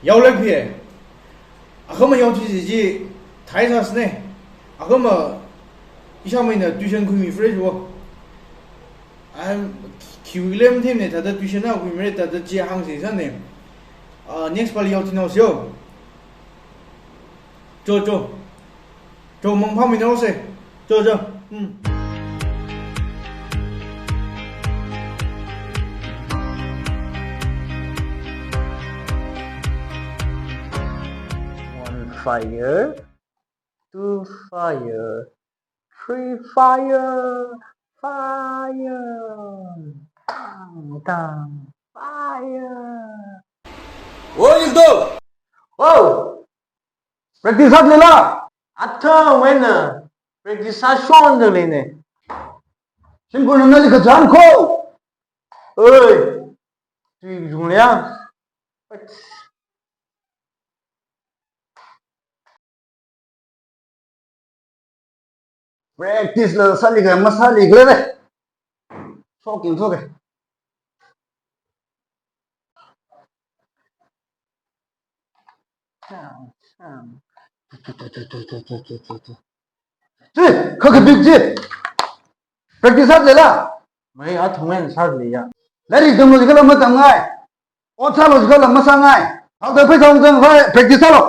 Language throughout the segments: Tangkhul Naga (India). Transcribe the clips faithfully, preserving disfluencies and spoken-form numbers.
Yaolak phi. Akhama yaothi ji, ji thai sas ne. Akhama ishāmeina tuition khuimi fresh wo. I'm Q eleven team ne, thāda tuition na khuimire, thāda chi hāngsi sāne. Ah, next pali yaothi nao sio. Cho, cho. Cho, mangphāmi nao se. Cho, cho. Hmm. One fire, two fire, three fire, fire. Tang, tang, fire. Oi, Yukdo! Wow! Practice sāda leila? Athang wena practice sāshonda leine. Shimkhur nana li kachān kho. Oi. Tui jung le ya. Practice la sāli kha masāli khala ne. Shocking shoke. Chi, kha kha big chi. Practice sāda leila? Mai, athang wena sāda leiya. Lairik tamlu jikhala matamngai. Ot sālu jikhala masāngai. Haoda pheisā ungzang phai, practice sālu.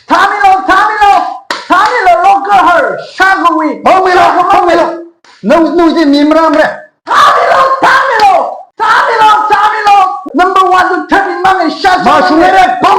Thāmilu, thāmilu, thāmilu, local her, shākhui. Hongmilu, hongmilu. Nao, nao ji mi maram re. Thāmilu, thāmilu, thāmilu, thāmilu. Number one to thirteen mang e shā. Mashung re, pa